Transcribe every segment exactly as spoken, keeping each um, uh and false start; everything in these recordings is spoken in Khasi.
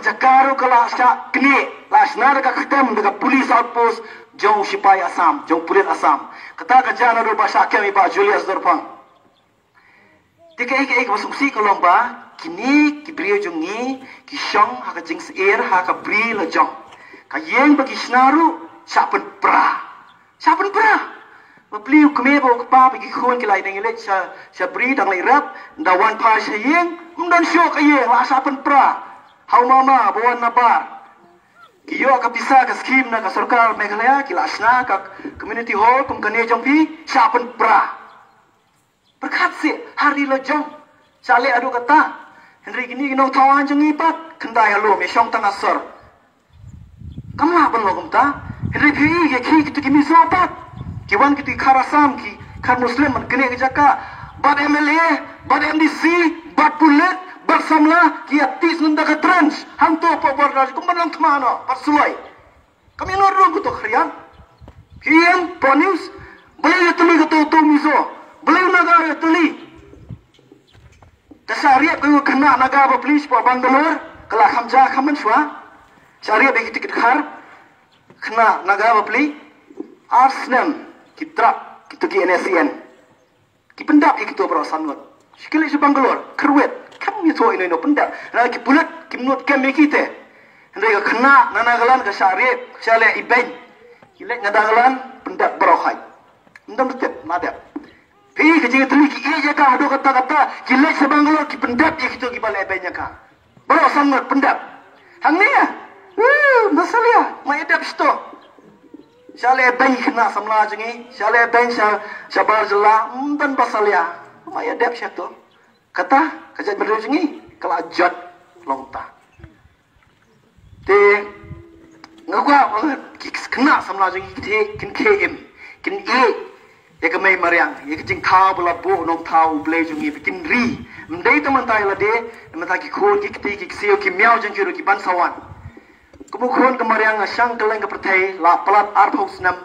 jaka ruh ka la shah knieh, la shna da ka ktem da ka police outpost jong u shipai Assam, jong pulit Assam. Kata ka jia naduh ba shah kem i Bah Julius Dorphang. Te kaei kaei kaba sngewsih ka long ba kine ki briew jong ngi ki shong ha ka jingsyier ha ka bri la jong. Ka ïing ba ki shna ruh shah pynpra. Shah pynpra. Bapli u kmie bad u kpa bad ki khun ki la ïadei leit sha, sha bri dang leit rep, ynda wan phai sha ïing, ym don shuh ka ïing, la shah pynpra. Ha u mama ba wan na bar. Ki ïoh ka pisa ka skim na ka sorkar Meghalaya, ki la shna ka community hall kum kane jong phi, shah pynpra. Pyrkhat seh, ha ri la jong. Shah leh haduh katta. Hynrei kine ki nongthaw aiñ jong ngi pat, khyndai halor, ïa shong tang ha sor. Kam lah ban long kumta. Hynrei phi ïa ki, kito ki Mizo pat, ki wan kito ki khar Assam, ki khar Muslim ban knieh ka jaka. Bad M L A, bad M D C, bad pulit, bad samla, ki ïa tih sngewbha ka trench. Hangto hapoh border, kum ban long thma noh, bad suloi. Kam ïa nud ruh kato ka khriat. Phi ïeng, pynnews. Balei ïatylli kato, to Mizo? Balei u Naga ïatylli? Te shah riap ka khynnah Naga bapli shapoh Bangalore, ka la kham ja kham mynshuwa. Shah riap ïa kito ki dkhar khynnah Naga bapli. Ar snem ki trap kito ki N S C N. Ki pyndap ïa kito baroh san ngut. Shi ki leit sha Bangalore, kyrwit, kam ïathuh ino ino, pyndap. Na ki pulit kim nud kem ïa ki te. Hynrei ka khynnah na Nagaland ka shah riap, ka shah leh ibeiñ. Ki leit na Nagaland, pyndap baroh hai. Ym don tip, la dep. Phi ka jingïatylli ki ïeit ïa ka haduh katta katta, ki leit sha Bangalore, ki pyndap ïa kito kiba leh ibeiñ ïa ka. Baroh san ngut pyndap. Hangne ïa. Woo, ba salia, ma ïa dep shito. Shah leh ibeiñ khynnah samla jong ngi, shah leh ibeiñ sha, shabar jylla, ym don ba salia. Ma ïa dep shito. Kata ka jaitbynriew jong ngi ka la jot long ta. Te nga kwah ba ki khynnah samla jong ngi ki, kin khie im, kin ïeit ïa ka mei mariang, ïa ka jingthaw ba la buh u nongthaw U Blei jong ngi, ba kin ri. Ym dei tang mynta ïa lade, mynta ki khun, ki kti, ki ksiew, ki miaw jong ki ruh ki ban sa wan. Kum u khun ka mariang, nga shang kylleng ka pyrthei la palat arphew snem,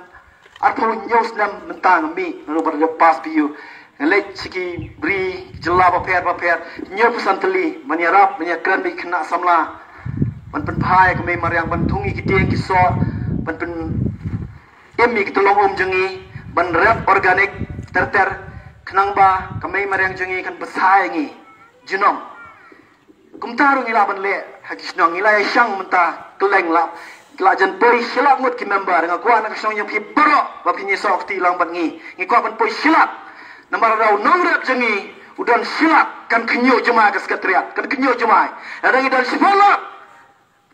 arphew hynñiew snem mynta nga mih, nga ruh ba dep pass P U. Nga leit sha ki bri, ki jylla bapher bapher, hynñiewphew san tylli, ban ïarap, ban ïakren bad ki khynnah samla, ban pynphai ïa ka mei mariang, ban thung ïa ki dieng ki soh, ban pyn im ïa ki tyllong um jong ngi, ban rep organic ter ter, khnang ba ka mei mariang jong ngi kan bsa ïa ngi junom. Kumta ruh ngi lah ban leh ha ki shnong, ngi la ïa shang mynta kylleng, la, la jan poi shi lak ngut ki member. Nga kwah na ka shnong jong phi baroh ba phin ïasoh kti lang bad ngi, ngi kwah ban poi shi lak. Namar lada u nongrep jong ngi u don shi lak, kan khynñiuh jemai ka secretariat, kan khynñiuh jemai. Lada ngi don shiphew lak,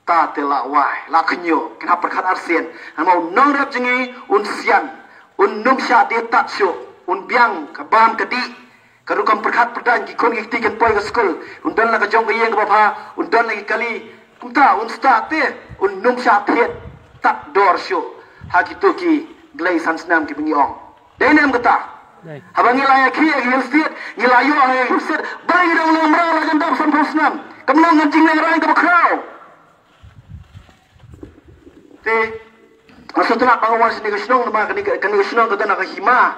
ta te la wai, la khynñiuh, kin hap pyrkhat arsien. Namar u nongrep jong ngi un sian, un ym shah die tad shuh, un biang ka bam ka dih, ka rukom pyrkhat pyrdaiñ, ki khun ki kti kin poi ka skul, un don la ka jong ka ïing kaba bha, un don la ki kali. Kumta un stad te un ym shah thied tad dor shuh ha kito ki blei san snem kiba ngi ong. Dei ne em kata? Dei. Haba ngi la ïakhih ïa ka Hill State, ngi la ïoh ïa ka Hill State, ba ngi dang long mraw la jan dap sanphew snem. Kam long ngan jinglehrain kaba khraw. Te nga sngewtynnat ba nga wan sha kane ka shnong, namar kane ka, kane ka shnong ka don ha ka hima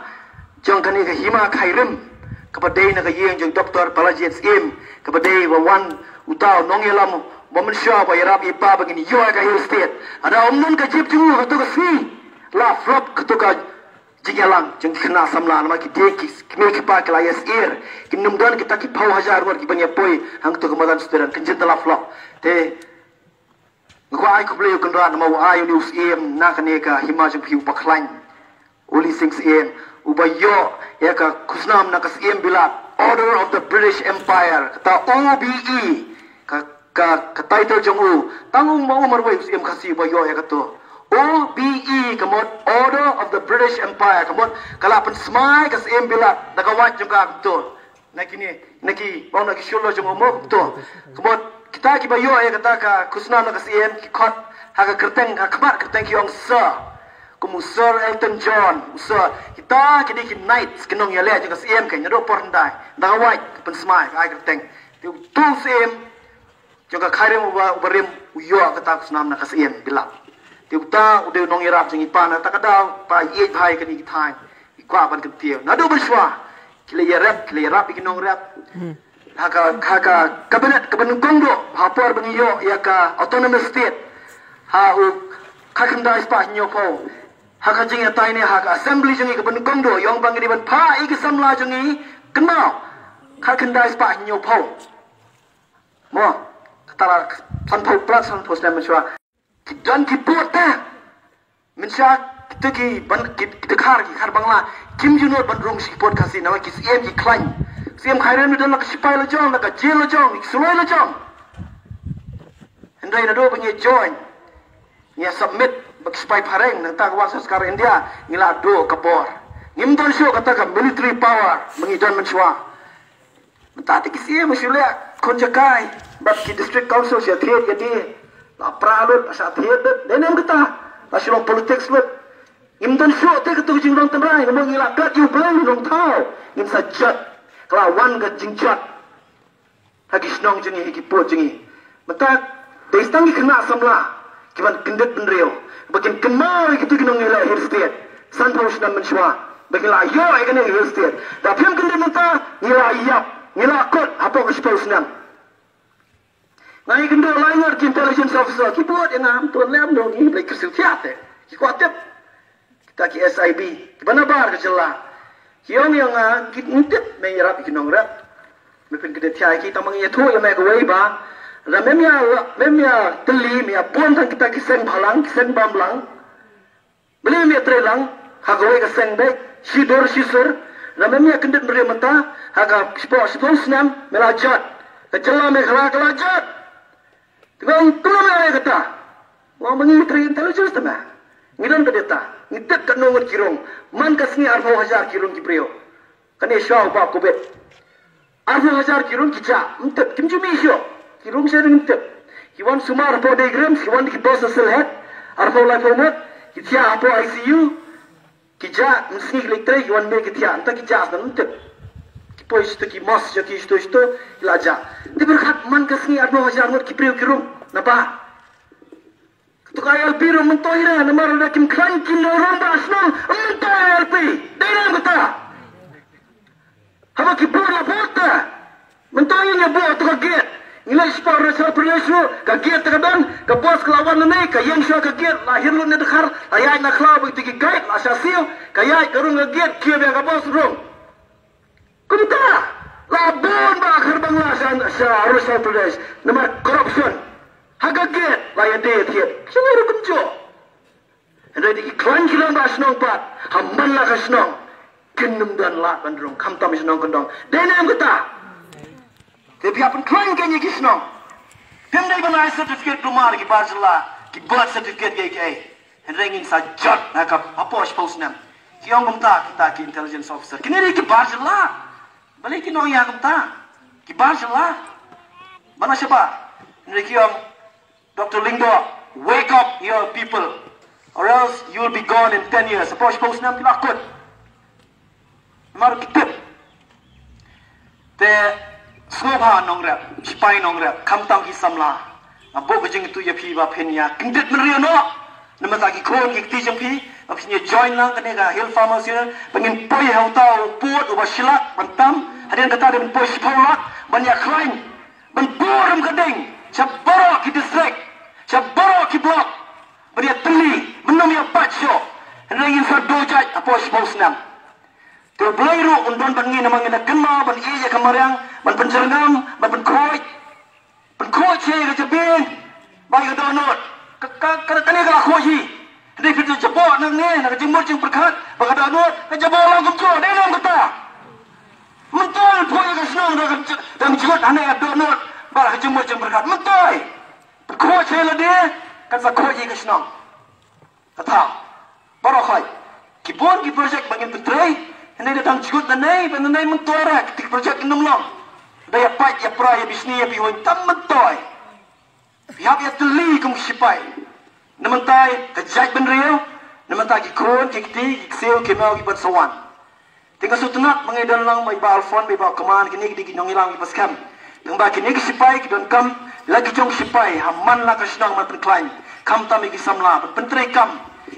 jong kane ka hima Khyrim, kaba dei na ka ïing jong Doctor Balajied Syiem, kaba dei ba wan uta u nongïalam ba mynshuwa ba ïarap ïa i pa ba ngin ïoh ïa ka Hill State. Lada ym don ka jingïarap jong u ha kato ka sngi, la flop kato ka jingïalang jong ki khynnah samla, namar ki dieng ki kmie ki kpa ki la ïasyier, kin ym don kita ki phew hajar ngut kiban ïapoi hangto ka madan student, kan jin, te la flop. Te nga kwah ai khublei ïa u Kynrad namar u ai ïa une u syiem na kane ka hima jong phi, u bakhlaiñ, u Uli Sing Syiem, uba ïoh ïa ka khusnam na ka Syiem Bilat, Order of the British Empire, kata O B E, ka, ka, ka title jong u. Tang u ma u marwei u Syiem Khasi uba ïoh ïa kato. O B E, ka mut Order of the British Empire, ka mut ka la pynsmai ka Syiem Bilat da ka wait jong ka kumto. Na kine, na ki, bang na ki shuh jong u mo kumto. Ka mut kita kiba ïoh ïa kata ka khusnam na ka Syiem ki khot ha ka kyrteng, ha khmat kyrteng ki ong Sir. Kum u Sir Elton John, u Sir, kita ki dei ki knights, ki nongïaleh jong ka Syiem, ka naduh por hyndai. Da ka wait pynsmai, ka ai kyrteng. Te uto u Syiem jong ka Khyrim uba, uba rim u ïoh kata ka khusnam na ka Syiem Bilat. Te uta u dei u nongïarap jong i pa na kata ka daw, pa ïeit bha ïa kine ki thaiñ. I kwah ban kyntiew. Naduh mynshuwa ki la ïarep, ki la ïarap ïa ki nongrep. Hmm. Ha ka, ha ka cabinet kaba nyngkong duh ha por ba ngi ïoh ïa ka autonomous state ha u khatkhyndai spah hynñiewphew. Ha ka jingïatai ne ha ka assembly jong ngi kaba nyngkong duh, ïa ong ba ngi dei ban phah ïa ki samla jong ngi, kynmaw, khatkhyndai spah hynñiewphew. Mo, kata la sanphew plus sanphew snem mynshuwa. Ki don ki pud te. Mynshuwa kita ki ban, ki, kita khar, ki khar Bangla, kim ju nud ban rung sha ki pud Khasi, namar ki siem ki khlaiñ. Siem Khyren u don la ka sipai la jong, la ka jail la jong, ki suloi la jong. Hynrei naduh ba ngi join, ngi submit bad ki sipai phareng, nangta ka wan sorkar India, ngi la duh ka bor. Ngim don shuh kata ka military power ba ngi don mynshuwa. Mynta te ki siem shu leh khun jaka bad ki district council shu thied ïa ki. La pra lut, la shu thied lut, dei ne em kata. La shu long politics lut. Ngim don shuh te katu ka jinglong tynrai, namar ngi la kat ïa u Blei Nongthaw. Ngim sa jot. Ka la wan ka jingjot ha ki shnong jong ngi, ha ki pud jong ngi. Mynta dei tang ki khynnah samla ki ban kyndit bynriew ba kin kynmaw ïa kitu ki nongïaleh Hill State. Sanphew snem mynshuwa ba ngi la ïoh ïa kane ka Hill State. Da phim kyndit mynta, ngi la ïap, ngi la kut hapoh ka shiphew snem. Nga ïakynduh lai ngut ki intelligence officer, ki bud ïa nga, ym tip lem, dang ngi Blei kyrsiew thiah te. Ki kwah tip. Kita ki S I B kiba nabar ka jylla ki ong ïa nga, ngim tip, me ïarap ïa ki nongrep, me pynkyndit ïa ki. Tang ba ngi ïathuh ïa me kawei ba lada mem ïa, mem ïatylli, mem ïabun tang kita ki seng bhalang, ki seng bamlang, balei mem ïatreilang ha kawei ka seng beit, shi dur shi sur? Lada mem ïakyndit bynriew mynta, ha ka shiphew, shiphew snem me la jot. Ka jylla Meghalaya ka la jot. Te nga ong, kumno me ong ïa kata? Nga ong, ma ngi trei intelligence te ma. Ngi don ka data. Ngi tip katno ngut ki rung. Man ka sngi arphew hajar ki rung ki briew. Kane shuwa ba covid. Arphew hajar ki rung ki jah. Ym tip, kim ju mih shuh. Ki rung sha ring ym tip. Ki wan sumar hapoh Dei Grims, ki wan da ki bus na Sylhet. Arphew laiphew ngut ki thiah hapoh I C U. Ki jah, mynsngi ki leit trei, ki wan miet ki thiah, nangta ki jah sdang, ym tip. Ki poi shata ki mos, shata ki shata shata, ki la jah. Te pyrkhat, man ka sngi arphew hajar ngut ki briew ki rung, naba. Kato ka I L P ruh myntoi re, namar lada kim khlaiñ ki nongrung ba shnong, myntoi I L P. Dei ne em kata? Haba ki bud la bud te. Mynta ïa ngi buh tu ka gate. Ngi leit shapoh Arunachal Pradesh ruh, ka gate te ka don, ka bus ka la wan nangne, ka ïeng shuwa ka gate, la hiar lut na Dkhar, la ïaid na khlaw bad ki guide, la shah siew, ka ïaid ka rung ka gate, khie biang ka bus rung. Kumta la bun ba khar Bangla sha, sha Arunachal Pradesh namar corruption. Ha ka gate la ïadei thied. Sha ngi ruh kumjuh. Hynrei da ki khlaiñ ki rangbah shnong pat, ha man la ka shnong, kin ym don lad ban rung, khamtam shnong kyndong. Dei ne em kata? Te phi hap pynkhlaiñ kein ïa ki shnong. Phim dei ban ai certificate diploma da ki bar jylla, ki birth certificate, kiei kiei. Hynrei ngin sa jot ha ka hapoh shiphew snem. Ki ong kumta kita ki intelligence officer. Kine dei ki bar jylla. Balei ki ong ïa kumta? Ki bar jylla. Bad na shabar. Hynrei ki ong, Doctor Lyngdoh, wake up your people, or else you will be gone in ten years. Hapoh shiphew snem phi la kut. Namar ki tip. Te sngewbha nongrep, shipai nongrep, khamtam ki samla. Nga buh ka jingkyntu ïa phi ba phin ïa kyndit bynriew noh. Namar ta ki khun ki kti jong phi, ba phin ïa join lang kane ka Hill Farmers Union, ba ngin poi ha uta u pud uba shi lak ban tam, hadien kata dei ban poi shiphew lak ban ïa khlaiñ. Ban burom ka ding sha baroh ki district, sha baroh ki block. Ban ïa tylli, ban ym ïa pait shuh. Hynrei ngin sa duh jait hapoh shiphew snem. Te U Blei ruh un don bad ngi namar ngin da kynmaw ban ïeit ïa ka mariang, ban pynjyrngam, ban pynkhuid. Pynkhuid sha ka jabieng ba ïa ka dohnud. Ka, ka, ka, kane ka la khuid hi. Hynrei phi da jaboh nangne na ka jingmut jingpyrkhat ba ka dohnud, ka jaboh long kumjuh, dei ne em kata? Myntoi phuh ïa ka shnong da ka j-, da ka jingmut hangne ka dohnud bad ka jingmut jingpyrkhat. Myntoi. Phi khuid sha lade, kan sa khuid ïa ka shnong. Kata. Baroh khoit. Ki bun ki project ba ngin pyntrei, hynrei da dang jingmut nangne, ba nangne myntoi re, ki project kin ym long. Da ïa pait, ïa pra, ïa bishni, ïa bihun, tam myntoi. Phi hap ïa tylli kum ki shipai. Na mynta ka jaitbynriew, na mynta ki khun, ki kti, ki ksiew, ki maw, ki ban sa wan. Te nga sngewtynnat ba ngi don lang bad i Bah Alphonse, bad i Bah Kman, kine ki dei ki nongïalam kiba skhem. Tangba kine ki shipai ki donkam la ki jong ki shipai ha man la ka shnong, man pynkhlaiñ. Khamtam ïa ki samla ban pyntreikam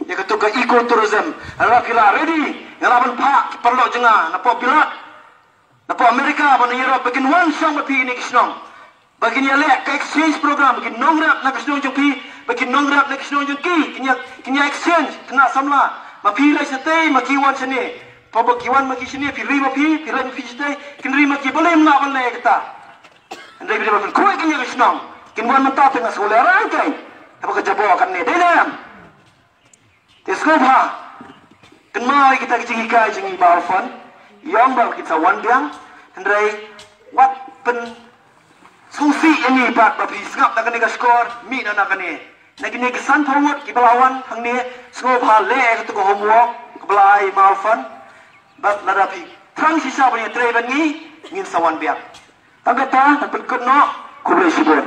ïa kato ka eco tourism. Lada phi la ready, nga lah ban phah ki paralok jong nga napoh Bilat. Napoh America bad na Europe ba kin wan shong bad phi ïa kine ki shnong. Ba kin ïaleh ka exchange program, ba kin nongrep na ka shnong jong phi, ba kin nongrep na ka shnong jong ki, kin ïa, kin ïa exchange khynnah samla. Ma phi leit shatei, ma ki wan shane. Haba ki wan ma ki shane, phi ri ma phi, phi leit ma phi shatei, kin ri ma ki, balei ym lah ban leh kata. Hynrei ba phin khuid kane ka shnong, kin wan mynta, phin ïa sngewlehrain kein. Haba ka jaboh kane, dei ne em? Te sngewbha, kynmaw ïa kita ki jinghikai jong i Bah Alfon, ïa ba kin sa wan biang, hynrei wat pynsngewsih ïa ngi pat ba phi sngap na kane ka shkor, mih noh na kane. Na kine ki sanphew ngut kiba la wan hangne, sngewbha leh ïa kato ka homework kaba la ai i Bah Alfon. Bad lada phi thrang shisha ban ïatrei bad ngi, ngin sa wan biang. Tang kata, ngan pynkut noh, khublei shibun.